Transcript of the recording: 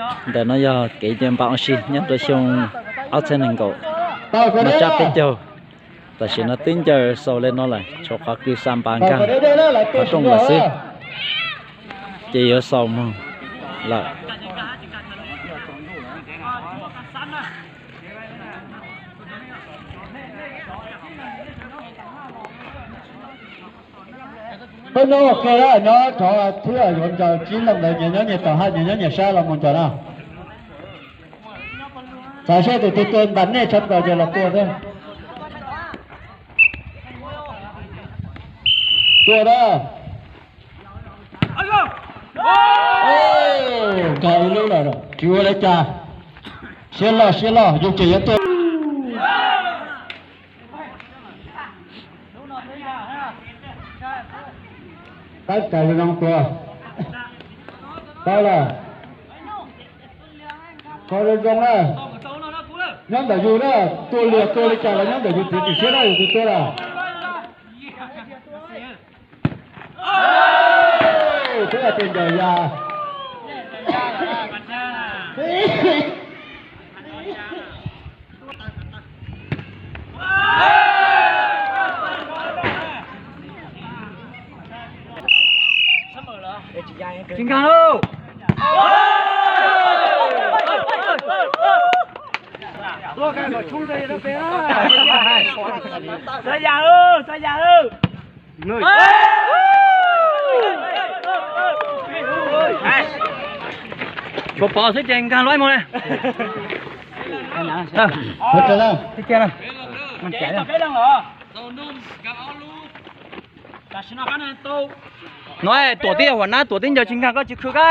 Ntawm no yog kev ncaws npas ua si nyob rau xyoo ob txhiab nees nkaum, no tsab peb caug. Tam sim no twb ncaws xaus li no lawm, tshuav qhov kws xa npas nkag qhov rooj lawm xwb, ces yuav xaus mus lawm. Peb nyob ua ke, nyob thov thiab yuav ncaws tsib leeg ntawd nyias nyob nyias tom haj, nyias nyob nyias sab los mus ncaws na. Xav saib tus twg tua ntas nej tshaj plaws ces los tua thiab. Tua na. Nkag ib lub lawm, tsis ua li cas. Siab loj siab loj, yus ces yuav tua. Pab cais zoo tua. Paub lawm. Qhov zoo zoo na. Nyob ntawm yus na, tua lias tua li cas los nyob ntawm yus txiav txim siab na, yus tus tua lawm. Twb tias ncaws ya. Tsis nkag lauj. Txhob ya, txhob ya. Tshuav pov xwb ces nkag lub ib mus li. No tuam tib yog huam nab, tuam tib ncaws tsis nkag koj tsis khwv kab.